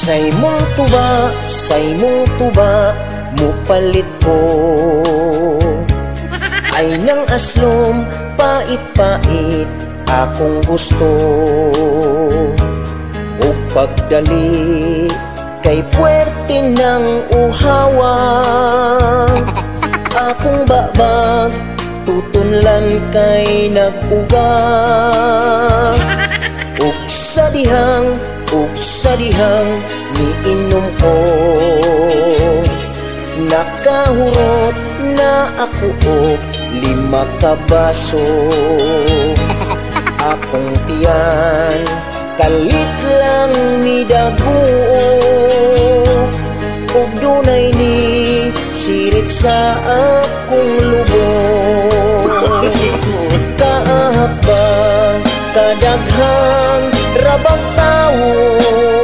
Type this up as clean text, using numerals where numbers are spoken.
Sa imong tuba, mupalit ko. Ay nang aslom, pait-pait, akong gusto. Ug pagdali, kay puwerte ng uhawa. Akong babag, tutunlan kay nag-uga. Ug sa dihang, miinom ko. Nakahurot na ako og 5 ka baso. Akong tiyan, kalit lang midago. Ug dunay ni sirit sa akong lubong. Kaahak ba, kadaghang rabag tawo.